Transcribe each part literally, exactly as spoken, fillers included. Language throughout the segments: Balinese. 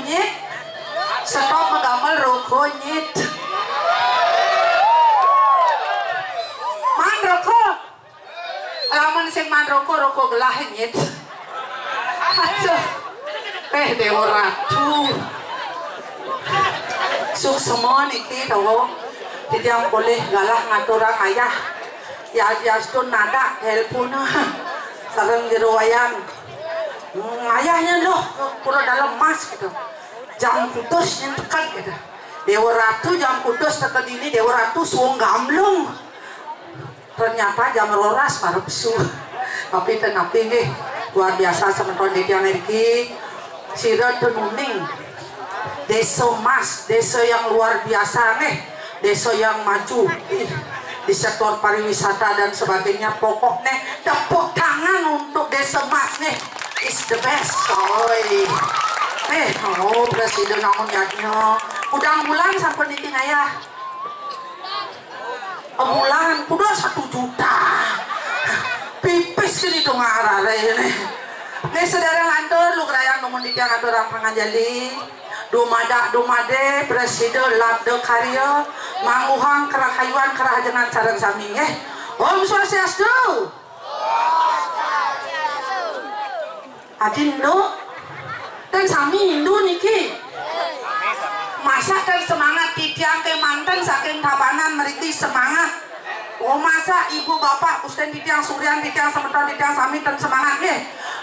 Nyit. Stop ngegamel roko, nyit. Man roko. Lamun sing man roko, roko gelah, nyit. Aduh. Eh, Dewa Ratu. Suksma niki, Dawa. Titiang polih galah ngaturang ayah. Ya, yadiastun nadak telepon sareng jero wayan. Hmm, ayahnya loh, kula dalem mas gitu. Jam kutus nyen teka gitu. Dewa Ratu jam kutus teka dini, Dewa Ratu suung gamlung. Ternyata jam roras marepsu. Tapi ten napi nggih, luar biasa semeton titiang niki. Sira ten uning. Desa emas, desa yang luar biasa nggih. Desa yang maju. Ih, di sektor pariwisata dan sebagainya. Pokoknya tepuk tangan untuk Desa Emas nih. Is the best. Oi. Eh, oh, presiden namun yadnya. Udang bulan sampun niki ngayah. Bulan kudu satu juta. Pipis gini dong arare ini. Nih, sedherek lantur, lugrayang numun titiang aturang panganjali. Dumadak dumade, presida labda karya, mangguhang kerahayuan kerahajengan sareng sami nggih. Om Swastiastu. Adi Indu, ten sami Indu niki. Masa ten semangat titiang kemanten saking Tabanan mriki semangat. Oh, masa ibu bapak, Gusten titiang, Suryan titiang, semeton titiang sami ten semangat nggih.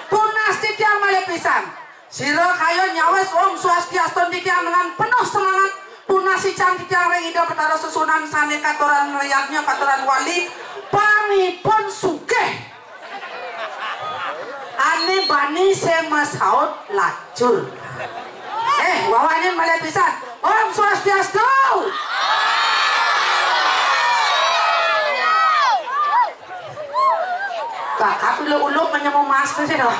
Tunas titiang malih pisan. Sira kayun nyawis Om Swastiastu titiang dengan penuh semangat. Tunas ican titiang ring Ida Betara Sesuunan sane katuran yadnya, katuran wali, pangipun sugih. Ane bani sing masaut lacur. Eh, wawanin malih pisan. Om Swastiastu. Kakap uluk-uluk menyemu mas tu sih dah.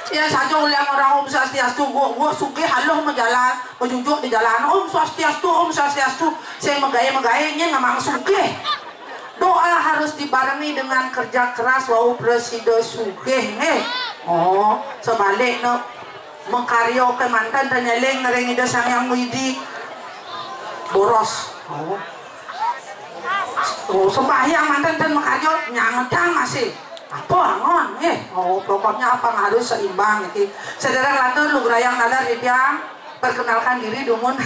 Ya saja ulang orang Om Swastiastu, gua gua sugih aluh majalan, majujuk di jalan. Om Swastiastu, Om Swastiastu. Sing magae-magae nyen memang sugih. Doa harus dibarengi dengan kerja keras, wau presida sugih nggih. Oh, sebaliknya makarya kemanten ten nyeling ring Ida Sang Hyang Widi boros. Oh. Oh, sembahyang manten ten makarya nyangedang masih. Apa angon nggih? Oh, pokoknya apa harus seimbang iki. Sedherek lantur lugrayang nalar titiang perkenalkan diri dumun.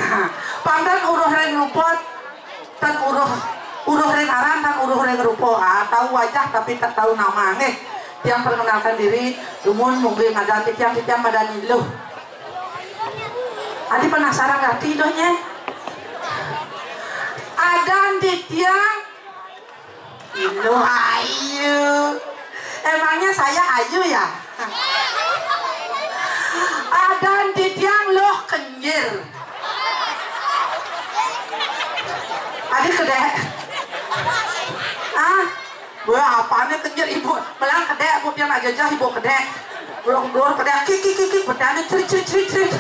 Pangdan uruh ring rupa tan uruh, uruh ring aran tan uruh ring rupa. Ah, tahu wajah tapi tak tahu nama nggih. Tiang perkenalkan diri dumun, mungkin ada titiang, titiang madan Iluh. Adi penasaran gati dohnya. Adan titiang Iluh Ayu. Emangnya saya ayu ya? Adan titiang Luh Kenyir. Adi kedek. Ah, wah, apane kenyir ibu? Melang kedek, bu, tiang nak jajah ibu kedek. Belum dua kedek, kik kik kik kik, bedane crit crit crit crit.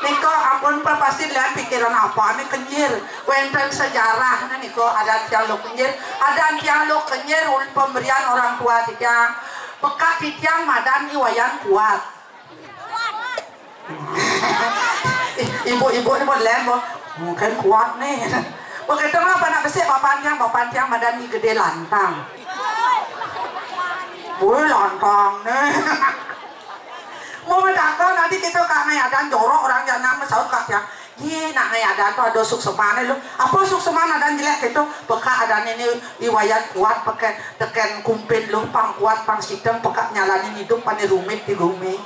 Nika ampun, Pak, pasti lihat pikiran apane kenyir. Wenten sejarahnya nika, ada tiang Luh Kenyir, ada tiang Luh Kenyir ulih pemberian orang tua titiang. Pekak titiang madan I Wayan Kuat. Ibu-ibu ni pun lem, mungkin kuat nih. Begitu lah anak besik bapak tiang, bapak tiang madan I Gede Lantang. Woi, lantang nih. Mau mendapat nanti kita kak ngayadan jorok orang jangan masaut kak tiang. Ye, nak ngayadan tuh ada suksemane lu. Apa sukseman ada jelek gitu? Peka ada ini I Wayan Kuat pakai teken kumpin lu, pang kuat, pang sidem, peka nyalanin hidup, pane rumit di bumi.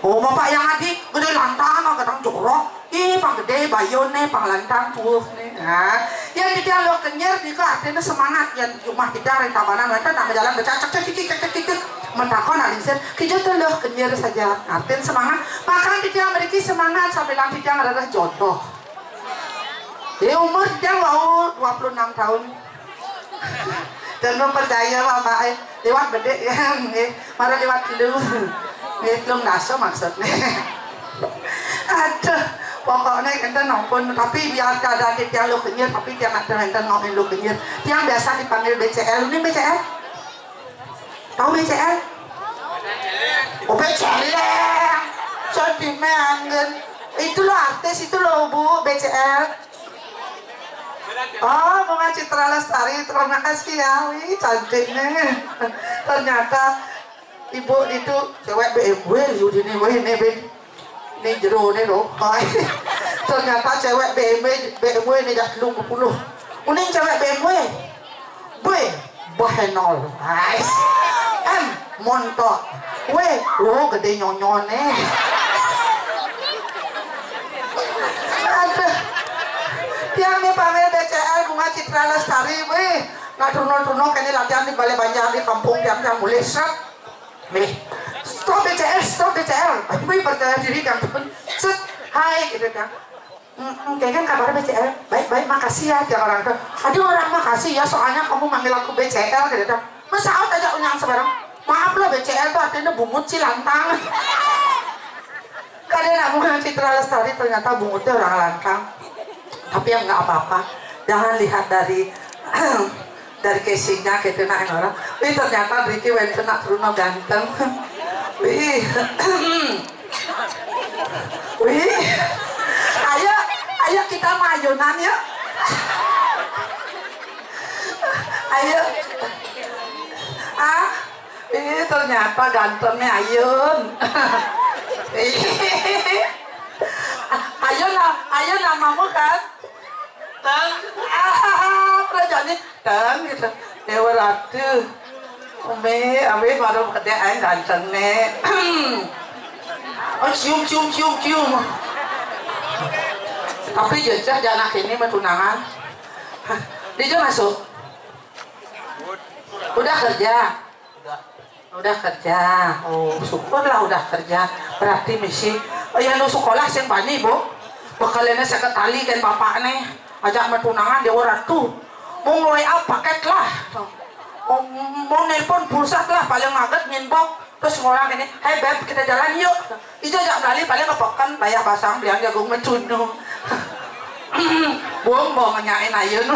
Oh, bapak yang adi, Gede Lantang, kadang jorok. Ih, pang gede, bayone, pang lantang, tuh nih. Nah, yang titiang Luh Kenyir nika artinya semangat. Yang rumah kita ring Tabanan, mereka nak jalan becak, cek, cek, cek, cek, cek, cek. Mentakon nak lingsir, kija tuh Luh Kenyir saja. Artinya semangat. Maka titiang mriki semangat sambilang titiang rereh jodoh. Di umur titiang wau dua puluh enam tahun. Dan mempercaya, Bapak, eh, lewat bedek ya, nggih. Mara lewat telu. Nggih, telung dasa maksudnya. Aduh, pokoknya enten ampun, tapi biar keadaan tiang Luh Kenyir, tapi tiang ada enten ngomongin Luh Kenyir. Tiang biasa dipanggil B C L. Ini B C L? Tahu B C L? Oh, B C L ya. Itu loh artis, itu loh, Bu, B C L. Oh, Bunga Citra Lestari, terima kasih ya. Wih, cantik nih. Ternyata ibu itu cewek B M W, yuk, ini, wih, ini, Bin. Ini jero nih loh. Ternyata cewek B M W, B M W ini dah telung puluh. Uning cewek B M W. B, bahenol. Ais. M, montok. W, oh, gede nyonyone. Aduh. Tiang nih pamer B C L Bunga Citra Lestari, weh. Nak turno-turno kene latihan di Balai Banjar di kampung tiang, tiang mulai seret. Weh. Stop B C L, stop B C L. Weh, percaya diri kan. Set. Hai, gitu kan. "Mm, mm, kayak kan kabar B C L, baik-baik, makasih ya," tiap orang tuh. "Ada orang makasih ya, soalnya kamu manggil aku B C L," gitu tuh. Masa out aja unyang sebarang. "Maaf loh, B C L tuh artinya bungut sih, lantang." Kadang nak Bunga Citra Lestari ternyata bungutnya orang lantang. Tapi yang nggak apa-apa, jangan lihat dari dari casingnya gitu, nah, orang. Wih, ternyata Ricky wenten nak Bruno ganteng. Wih. Wih. Ayo, ayo kita mayunan yuk. Ayo. Ah, ini ternyata gantengnya Ayun. Ayun, Ayun namamu kan? Teng. Ah, kerajaan ini. Teng gitu. Dewa Ratu. Umi, Umi baru gede aing ganteng nih. Oh, cium, cium, cium, cium. Tapi jejak anak ini mah tunangan. Hah, dia masuk. Udah kerja. Udah kerja. Oh, syukurlah udah kerja. Berarti misi, oh ya, nu sekolah sing bani, Bu. Bekalnya sekretari kan bapak nih. Ajak metunangan dia orang tuh. Mau nge-W A paket lah. Mau, mau nelpon pulsa lah, paling ngaget nginbox. Terus orang ini, "Hey Beb, kita jalan yuk." Itu ajak beli paling ke peken, bayar pasang, bilang jagung mecunu. Buang-buang nyain Ayun.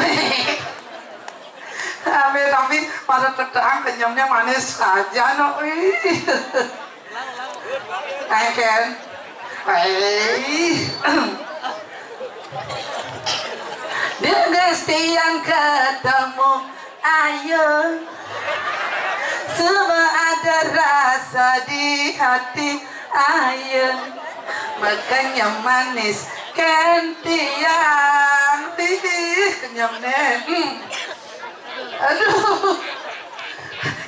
Tapi, tapi pada tetang kenyamnya manis aja, no. Ih. Ayo, Ken. Hei. Dia Gusti yang ketemu, ayo. Semua ada rasa di hati, ayo. Makanya manis, Ken, tiang. Ih, kenyamnya. Hmm. Aduh.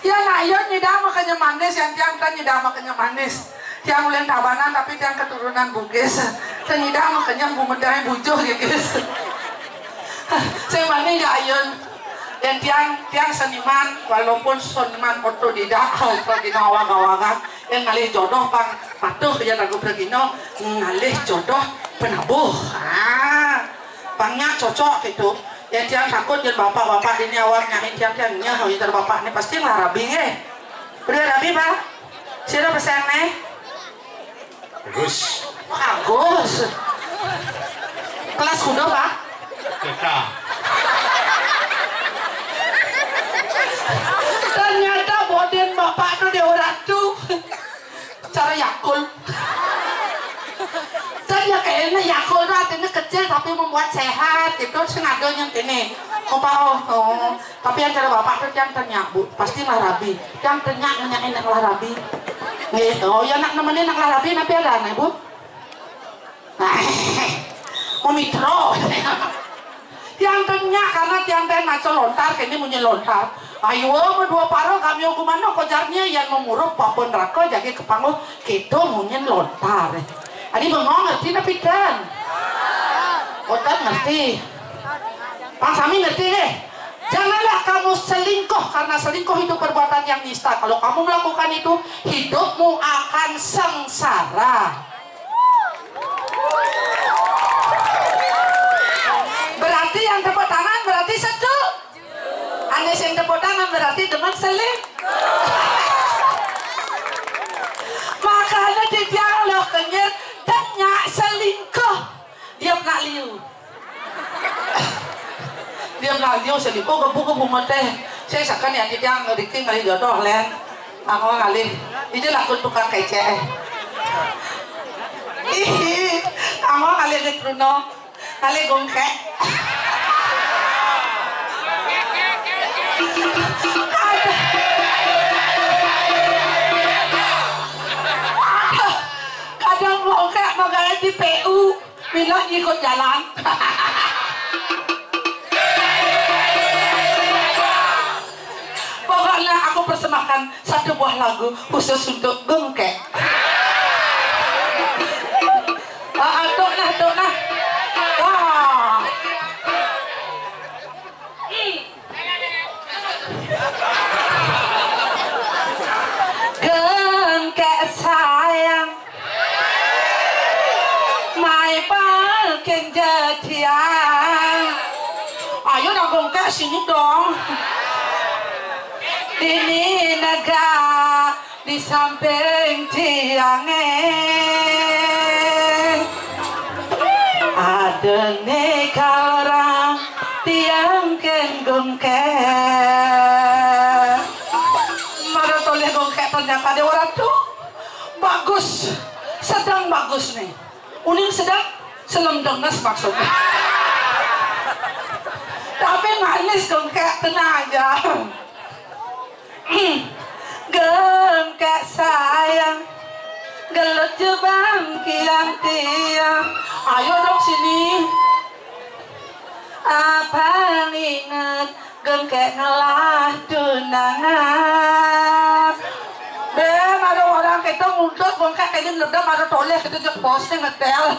Ya, nah, ya, nyidang makanya manis, yang tiang kan nyidang makanya manis. Tiang ulin Tabanan, tapi tiang keturunan Bugis. Tiang nyidang makanya bumedai bujuh, gitu. Saya mana ya, Ayun? Dan tiang, tiang seniman, walaupun seniman otodidak, kalau di awang-awangan, yang ngalih jodoh, pang patuh, ya, lagu pergino, ngalih jodoh penabuh. Ah, pangnya cocok, gitu. Ya, tiang takut, ya, bapak-bapak ini awak nyahin tiang, tiang nyeh, ya, bapak ini pasti lah rabi, eh. Udah rabi, Pak? Sira pesan, eh? Bagus. Bagus. Kelas kuda, Pak? Kita. Ternyata bodin bapak tuh dia orang tuh. Cara Yakult. Ternyata kayaknya Yakult tuh artinya kecil tapi membuat sehat. Itu sengaja yang ini. Oh, Pak, oh, oh. Tapi yang cara bapak tuh yang tanya, Bu, pasti lah rabi. Yang tanya, nanya enak lah rabi. Nggih, oh ya, nak nemenin nak lah rabi, napi ada anak, Bu? Nah, mau mitro. Yang tanya karena tiang teh ngaco lontar, kini munyi lontar. Ayo, berdua paro kami gumana kojarnya yang memurup papun rako jadi kepangguh, kita munyi lontar. Adi bengong ngerti napi ten? Otak ngerti. Pang sami ngerti deh. Janganlah kamu selingkuh, karena selingkuh itu perbuatan yang nista. Kalau kamu melakukan itu, hidupmu akan sengsara. Berarti yang tepuk tangan berarti setuju. Ane sing tepuk tangan berarti demen selingkuh. Makanya di dialog kenyir, tanya selingkuh. Dia pernah liu. Dia bilang, "Dia usah di, oh, gebu-gebu mah teh. Saya sakan ya, dia ngeriki ngalih jodoh, Len. Aku ngalih. Ini laku tukang kece, eh." Ih, kamu kali di Truno, kali gongkek. Kadang gongkek magaya di P U, pindah ikut jalan. Pokoknya aku persembahkan satu buah lagu khusus untuk gongkek. Ah, ah, tok nah, tok nah. Wah. Gongkek sayang, mai pakin jadian. Ayo dah gongkek sini dong. Ini negara di samping tiangnya. Ada nih orang tiang ken gongkek. Mana toleh gongkek ternyata ada orang tuh. Bagus. Sedang bagus nih. Uning sedang selem denges maksudnya. Tapi manis gongkek, tenang aja. Gongkek sayang, gelut jebang kian tiang. Ayo dong sini. Apa inget gongkek ngelah tunangan. Ben, ada orang kita ngudut gongkek kayak gini, udah pada toleh kita jek posting ngetel.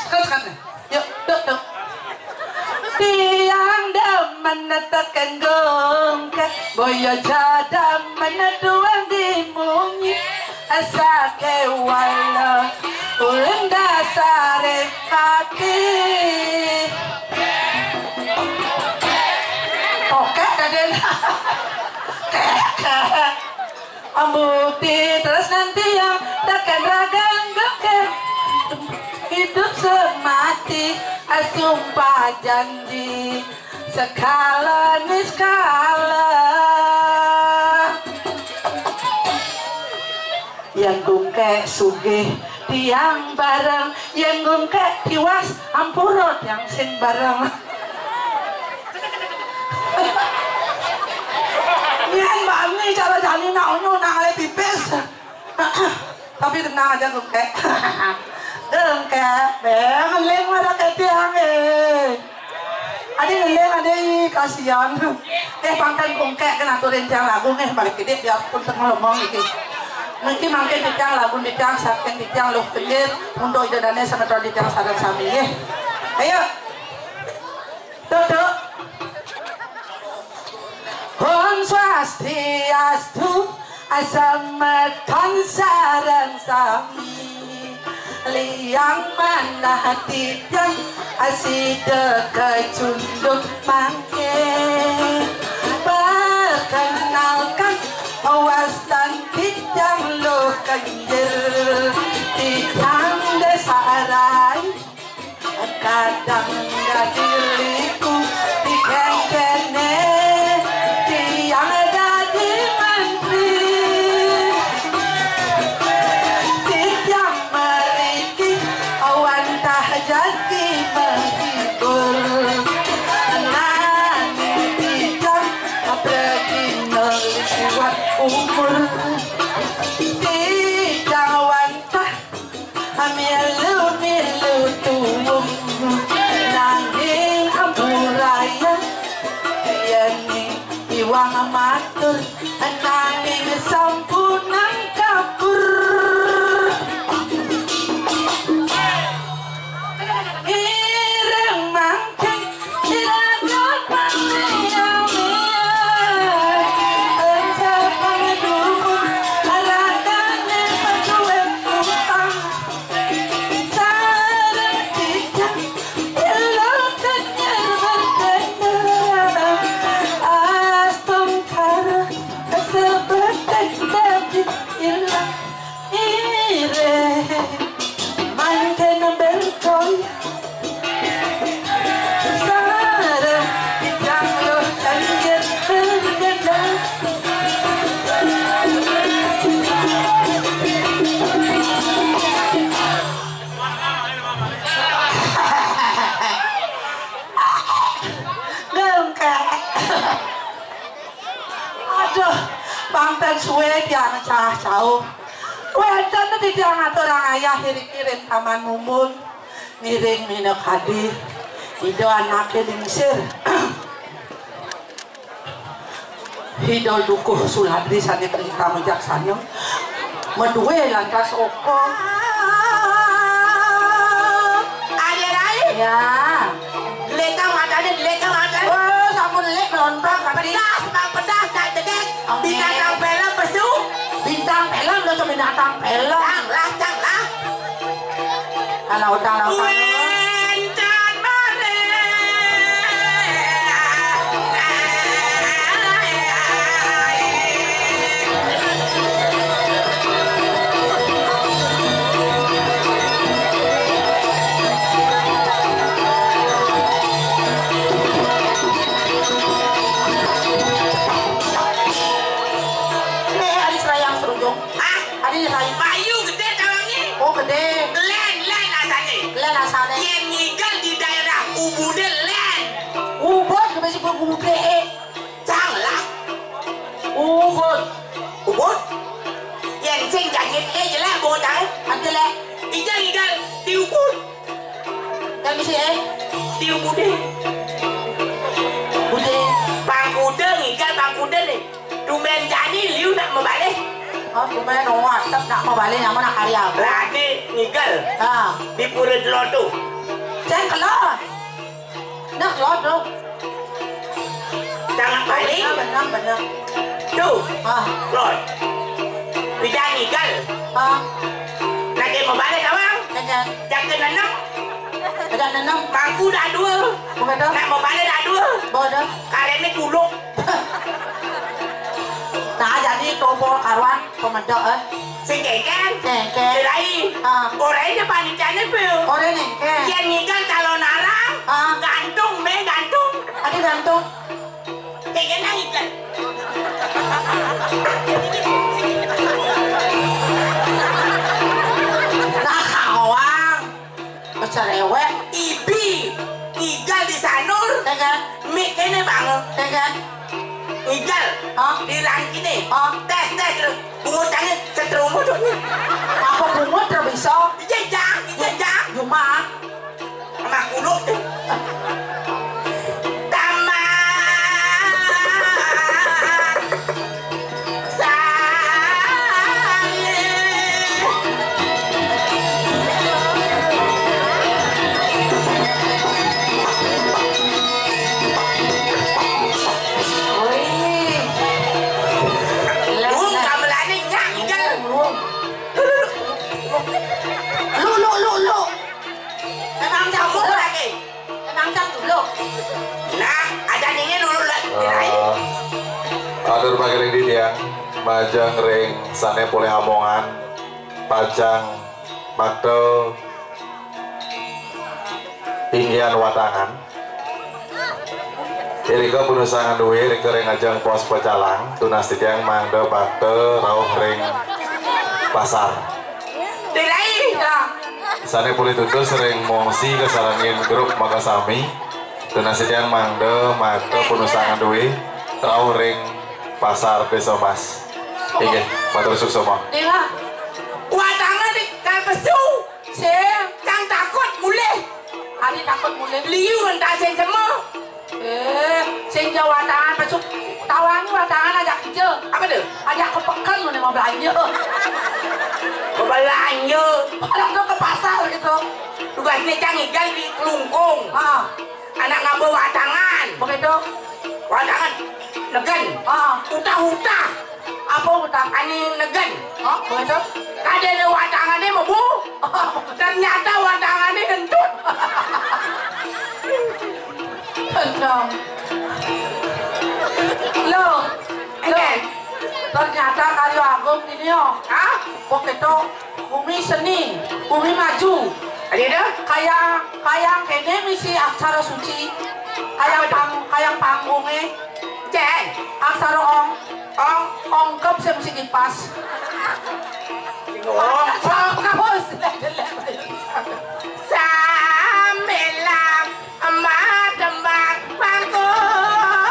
Sekarang, sekarang. Yuk, yuk, yuk. Tiang demen netekan gongkek, boyo jadam meneduan di munyi. Asa kewala, ulun dasare hati. Oke, daden. Kek, kek. Ambuti terus nanti yang takkan ragang gongkek. Hidup semati asumpah janji sekala niskala. Yang gongkek sugih tiang bareng, yang gongkek tiwas ampura tiang sing bareng. Nian bani cara jani nak unyu nak ngalih pipis. Tapi tenang aja gongkek. Gongkek, beng, ngeling marake tiang, eh. Adi ngeling, adi kasihan. Eh, pangkan gongkek kan aturin tiang lagu, eh, balik ke dia, biarpun tengah lomong iki. Mungkin mangkin titiang lagu titiang saking titiang Luh Kenjir, untuk ida dane semeton titiang sareng sami, eh. Ayo. Tutuk. Om Swastiastu, asameton sareng sami. Liang manah titiang, asida kecunduk mangke. Perkenalkan, wastan titiang Luh Kenjir. Titiang Desa Arai. Kadang dadi liku dikengkene tiang dadi mantri. Titiang meriki wantah jadi menghibur. Nanging Ten suwe tiang cah cauh. Wenten titiang aturang ayah iriki ring Taman Mumbun. Ngiring minakadi Ida anake lingsir. Ida dukuh Suladri sane pelita mijaksana. Madue lantas oka. Ade Rai. Ya. Leka matane, leka matane. Oh, sampun lek melontok, Kati. Pedas, Bang, pedas, nak cedek. Oh, binatang film pesu. Bintang film, lo binatang film. Cang lah, cang lah. Kalau udah, kalau udah. Wenten mare. Eh, Aris Rayang Serujung. Ah, Aris Rayang. Payu gede tawange. Oh, gede. Len, len asane. Len asane. Yen ngigel di daerah Ubude len. Ubud, kemesi Ubude. Salah. Ubud. Ubud. Yen sing jangit e jelek bocah. Ati le. Ija ngigel di Ubud. Kami sih, eh. Tiup ude. Ude. Bang Kuda ngigel, Bang Kuda nih. Tumben jani liu nak mabale. Oh, tumben wong atep nak mabale, nyaman nak karya. Rade ngigel. Ah. Di Pura Deloto. Cek kelon. Nak kelon, Bro. Jangan balik. Bener, bener, bener. Tuh. Ah. Lon. Bisa ngigel. Ah. Lagi mau balik, Abang? Ngigel. Jaga nenem. Ada nenem. Bangku dah dua. Bukan dah. Nak mau balik dah dua. Bawa dah. Kalian ni kuluk. Nah, jadi tombol karuan. Pemedok, eh? Sing kengkeng? Kengkeng. Kirain. Ah. Orangnya panitiane, Pil. Orang nengkeng. Yang ngigel calon arang. Ah. Gantung, be, gantung. Ada gantung. Kengkeng nang ngigel. Nah, kawang. Cerewet. Ibi. Ngigel di sanur. Tega. Mik kene, Bang. Tega. Ngigel. Hah? Di rangkine. Hah? Tes, tes. Bungut tangi setrum tuh. Apa bungut terus bisa? Iya, Jang. Iya, Jang. Cuma. Sama kuluk tuh. Taman. Sae. Wih. Wong gamelane nyak, Jal. Lu, lu, lu, lu. Lu, lu, lu, lu. Emang jauh lagi. Emang jam dulu. Nah, ada nini dulu lah. Eh, atur pakiring titiang, majeng ring sane polih amongan, pacang makta inggihan watangan. Irika punusang anduwe, irika ring ajeng pos pecalang, tunas titiang mangda bakta rauh ring pasar. Dilai, ya. Sane polih tutus ring mongsi kasarengin grup makasami. Tunas titiang mangda makta punusang anduwe, rauh ring pasar Desa Mas. Inggih, matur suksma. Dewa. Watangan di kal pesu. Sing. Cang takut mulih. Hari takut mulih. Liu entasin sema. Eh, sing jauh watangan pesu. Tawangi watangan ajak kija. Apa tu? Ajak ke peken ngene mau belanja. Mau belanja. Orang tu ke pasar gitu. Tugasnya cang ngigel di Klungkung. Ah. Anak ngaba watangan. Begitu. Watangan. Negen. Ah. Utah-utah. Apa utah? Ani negen. Oh, begitu. Kadene watangane mebu. Ternyata watangane entut. Tenang. Lo, lo. Enggak. Ternyata Kayu Agung ini, oh. Hah? Begitu. Bumi seni, bumi maju. Ada dah? Kaya, kaya kene misi aksara suci. Kaya pang, kaya panggunge. Cek. Aksara ong. Ong. Ongkep sing misi kipas. Sing ong. Ongkep. Sambilang Emak tembang pangkungan.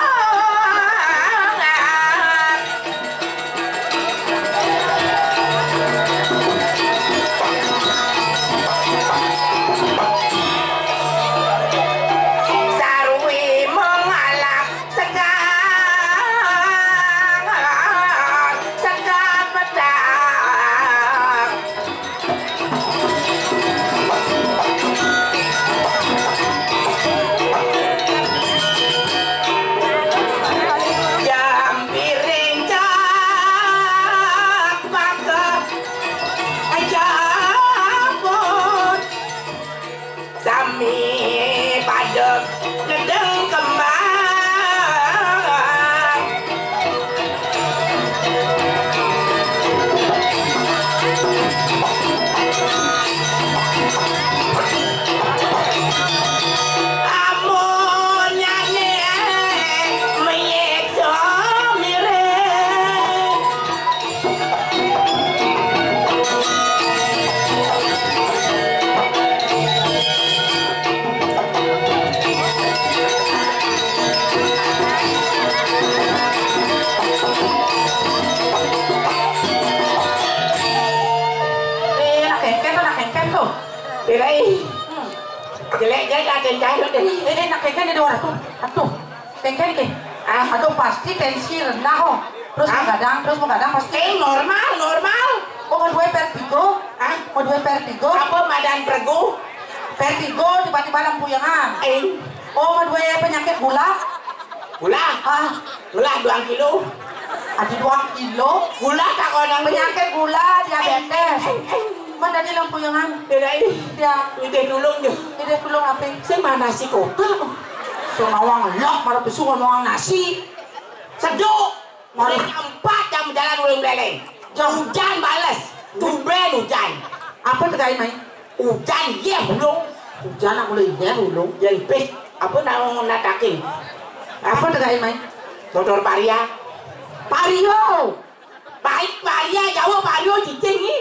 Tuh. Jelek. Hmm. Jelek, jelek, ah, kencang, jelek. Eh, eh, nak kencang dia dua ratus. Atuh. Kencang ke? Ah. Atuh pasti tensi rendah, oh. Terus Hah? Begadang, terus begadang pasti. Eh, normal, normal. Oh, mau dua vertigo? Hah? Mau dua vertigo? Apa madan pergu? Vertigo tiba-tiba lempuyangan. Eh. Oh, mau dua penyakit gula? Gula? Ah. Gula dua kilo. Ada dua kilo? Gula tak kau nang penyakit gula, diabetes. Eh, eh, eh, eh. Mana di lempuyangan? Tidak ini. Ya. Ide dulu je. Ide dulu apa? Saya mana si kota? Semawang lok, malah besuk ngomong nasi. Sejuk. Malah jam empat jam jalan ulung beleng. Jam hujan balas. Tumben hujan. Apa tegai mai? Hujan, iya, ulung. Hujan aku le, iya, ulung. Yang pes, apa nama natakin? Apa tegai mai? Motor paria. Pario. Baik paria, Jawa pario cicing ni.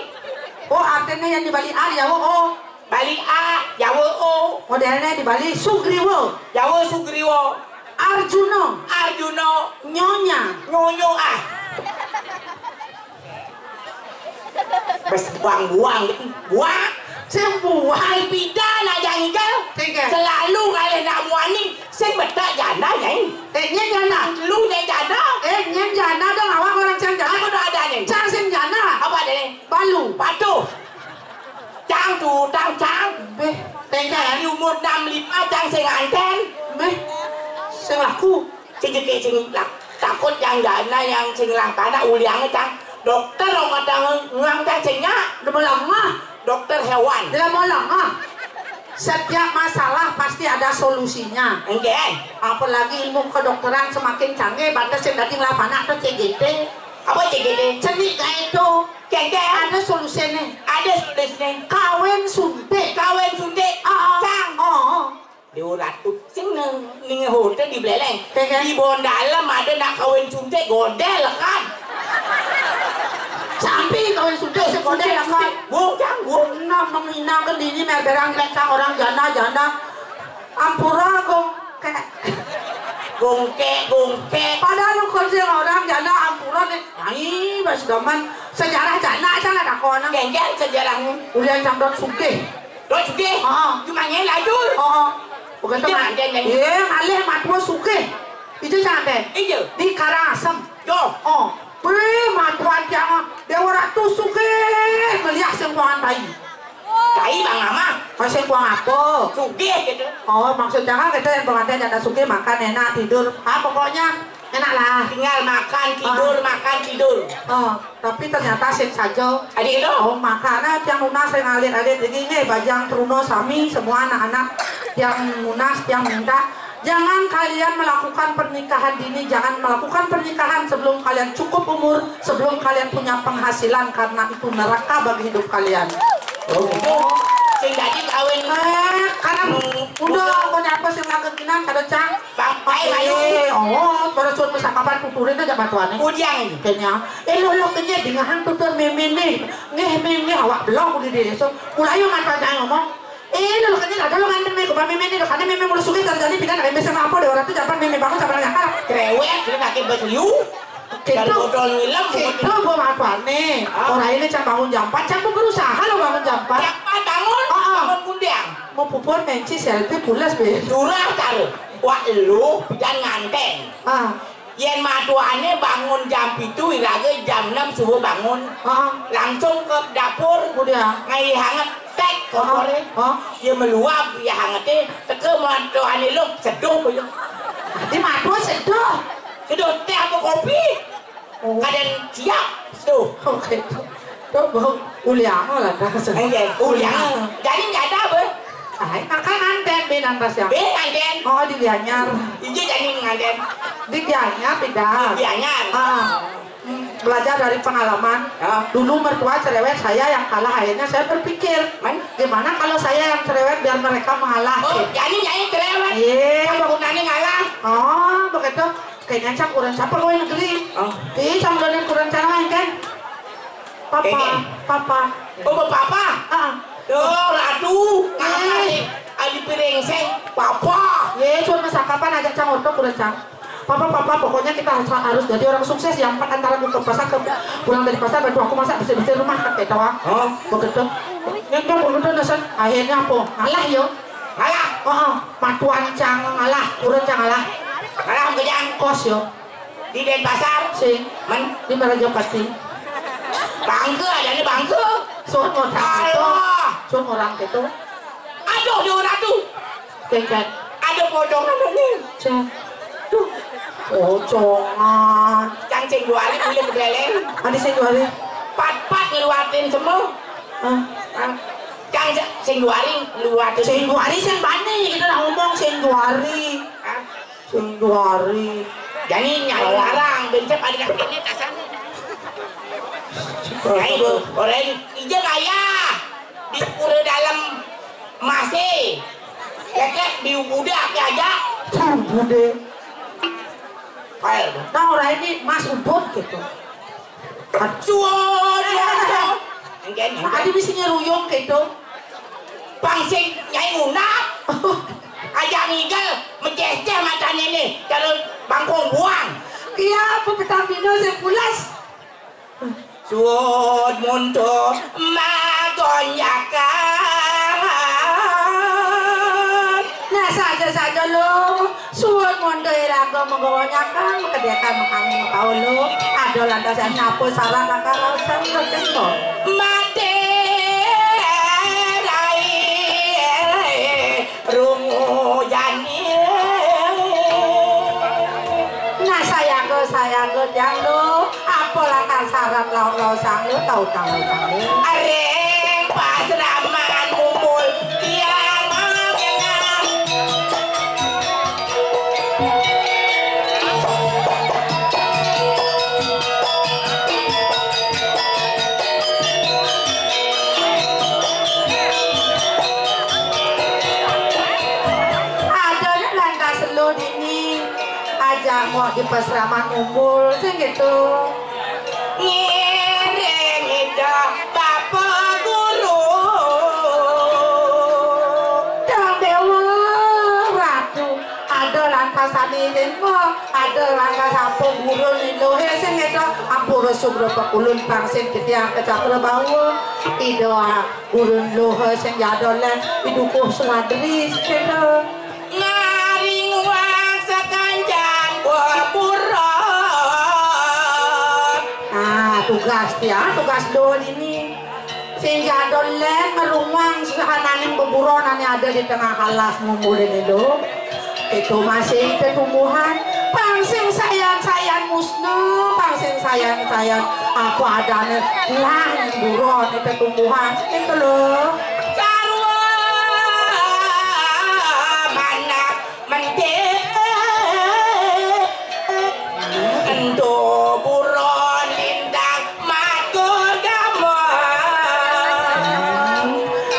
Oh, artinya yang di Bali A, Jawa O. Bali A, Jawa O. Modelnya di Bali Sugriwo. Jawa Sugriwo. Arjuno. Arjuno. Nyonya. Nyonyo ah. Bes buang-buang gitu. Buang. Sing buang. Ai pidan aja ngigal. Tiga. Selalu kali nak muaning. Sing betak janda nyai. Eh, nyen janda. Lu nyai janda. Eh, nyen janda dong, awak orang cang janda. Aku dah ada nih. Cang sing janda. Apa ada nih? Balu. Patuh. Cang tu, tang cang. Beh, tengah. Di umur enam lima cang sing nganten. Beh, sing laku. Sing jeke sing lak-, takut yang jana yang sing langkana uliange cang. Dokter orang kata ngang cang sing nya. Udah melengah. Dokter hewan. Dia melengah. Setiap masalah pasti ada solusinya. Enggak. Apalagi ilmu kedokteran semakin canggih, bantes sing dadi nglapanak to C G T. Apa C G T? Cenik gae to. Kengkeng. Ada solusinya. Ada solusinya. Kawin suntik. Kawin suntik. Ah, ah. Cang. Oh, oh. Dewa Ratu. Sing neng, ning hotel di Beleleng. Kengkeng. Di Bondalem ada nak kawin suntik, godel kan. Sampai kawin suntik, segodel kan. Bung, Cang, bung. Nah, menghina ke dini, merberang, orang janda-janda. Ampura, Gong. Kayak gongke, gongke. Padahal lu kerja orang janda ampura nih. Ai, bas doman. Sejarah janda aja lah takon. Genggeng sejarahnya. Ulian camdot sugih. Dot sugih? Heeh. Cuma nyai lajur. Heeh. Bukan teman. Iya, ngalih matua sugih. Itu sampai. Iya. Di Karangasem. Yo. Oh. Wih, matuan tiang Dewa Ratu sugih, meliah sing kuangan tai. Tai Bang Mama. Oh, sing kuang apa? Sugih gitu. Oh, maksudnya kan kita yang pengantin janda sugih, makan enak, tidur. Ah, pokoknya enak lah. Tinggal makan, tidur, ah, makan, tidur. Oh, tapi ternyata sing saja. Adik itu? Oh, makanya tiang nunas yang alit-alit. Jadi ini bajang teruna sami, semua anak-anak tiang nunas, tiang minta. Jangan kalian melakukan pernikahan dini, jangan melakukan pernikahan sebelum kalian cukup umur, sebelum kalian punya penghasilan, karena itu neraka bagi hidup kalian. Oh, gitu. Sing dadi kawin. Eh, karena udah, pokoknya apa sing lakukan kada cang. Bang, baik, baik. Eh, oh, pada suatu percakapan tuturin aja matuannya. Pudiang ini. Kayaknya, eh, lo, lo kenyek dengan tutur memene. Ngeh, mengeh, awak belum di desa. Mulai yang matuan saya ngomong. Eh, lu kan ada lu nganter meh, gua meme nih, lu kan meme mulu sugih, kerjanya pindah, nak meme sama apa, deh, orang tuh jangan meme bangun, jangan nyakal. Cerewet, lu kaki baju. Dari gitu. Botol ngilam, gitu, bukan gua apa nih? Ah. Orang ini cang bangun jam empat, cang gua berusaha lo bangun jam empat. Jam empat bangun, ah, ah, bangun kundiang. Mau pupur, menci, selfie, pulas, be. Curah taruh. Wah, lu, pidan nganten. Ah. Yen matuane bangun jam pitu, iraga jam enam subuh bangun. Heeh. Langsung ke dapur. Udah. Ngai hanget, tek kompore. Heeh. Ye meluap, ye hangete, teke matuane lu, seduh, ye. Ati matua seduh. Seduh teh apa kopi? Oh. Kadang siap, seduh. Oke. Tuh, bau uliang lah, dah. Enggak, uliang. Uliang. Jadi nggak ada, Bang. Ai, kakak nganten, be, nang pas yang. Be, nganten. Oh, di Gianyar. Iya, jadi nganten. Di Gianyar, tidak. Di Gianyar. Ah. Hmm, belajar dari pengalaman. Ah. Dulu mertua cerewet saya yang kalah, akhirnya saya berpikir, man? Gimana kalau saya yang cerewet biar mereka mengalah? Oh, gitu. Jadi nyai cerewet. Iya. Yang gunanya ngalah. Oh, begitu. Kayaknya cak kurang siapa kau yang negeri? Oh. Ih, cak kurang kurang cara lain kan? Papa, kayaknya. Papa. Oh, papa. Ah. Tuh, aduh, ngapa nih? Adi piring seng, papa. Ye, cuma masak kapan aja cang orto kurang cang. Papa, papa, pokoknya kita harus, harus jadi orang sukses. Yang empat antara ke pasar, ke pulang dari pasar, bantu aku masak, bersih-bersih rumah, kan kayak tawa. Oh. Begitu. Yang cowok begitu, Akhirnya apa? Ngalah yo. Ngalah. Oh, oh. Matuan cang ngalah, urun cang ngalah. Ngalah makejang. Kos yo. Di Denpasar. Sing. Men. Di Merajapati. Bangke aja nih bangke. Sun orang itu. Sun orang itu. Aduh, dia orang tuh. Kengkeng. Ada potongan ini. Cek. Tuh. Potongan. Cang sing dua hari boleh berleleng. Ada sing dua hari. Pat-pat ngeluatin semua. Hah? Hah? Cang se-, sing dua hari ngeluatin. Sing dua hari sing bani, kita nak ngomong sing dua hari. Hah? Sing dua hari. Jadi nyai larang, ben siap ada kat ini tasan. Nyai bu, orang ija kaya. Di pura dalam masih. Lekek di budak aja. Tuh, bude. Nah, orang ini mas ubud gitu. Suwon, ya. Engken, engken. Tadi bisa nyeruyung gitu. Pang sing nyai ngunap. Aja ngigel, meceh-ceh matanya nih. Kalau bangkong buang. Iya, apa petambino sing pulas. Suud muntuh magonjakan. Nah, saja-saja lo. Suud muntuh iraga magonjakan, makadéka makami makaulo. Ada lantasan napa saran lakar lausan lo tempo. Mati rai. Rungu jani. Nah, sayaga, sayaga tiang lo. Apa lakar saran lauk lausang lo, tau tau tau. Areng pasraman mumbul tiang mau kenal. Adanya lantas lo dini, aja mau di pasraman umbul sing gitu. Ngiring ida bapa guru. Dang dewa ratu. Ada lantas ane lima, ada lantas apa gurun ilohe sing eda ampura sugra pakulun pang sing titiang kecakra bawa. Ida gurun loha sing jada lan idukuh sumadri sing eda. Ngaring wang sakanjang buah buron. Ah, tugas tiang, tugas doa ini. Sing jadon lén ngerumang sesahananing beburon ane ada di tengah alas ngumbulin idup. Itu masih tetumbuhan. Pang sing sayan-sayan musna, pang sing sayan-sayan apa adane lah buron itu tumbuhan. Itu loh. Sarwa manah Mending ento buron lintang matur gama.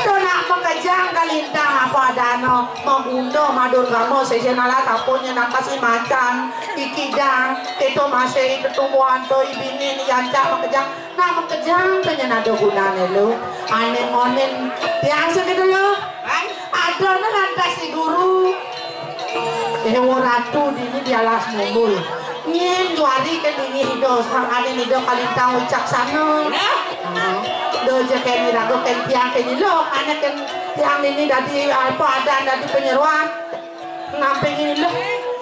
To nak makejang kalintang apa adana, maguna madur gama, sesena lah sapunye nang kasi macan, ikidang, ento masih tetumbuhan to ibini ni yancak makejang. Nah, makejang to nyen ada gunane lo. Ane ngonen tiang segitu lo. Ada ne lantas si guru. Dewa ratu dini di alas mumbul. Nyen juari ke dini ido, sangane ido kalintang wicaksana. Nah. Hmm. Do je keni rago ken tiang keni lo, ane ken tiang dini dadi apa ada dadi penyeruan. Namping ini lho,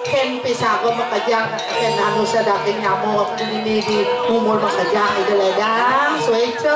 ken pisaga makejang, ken anu sedaging nyamuk ini di umur makejang itu ledang, sueca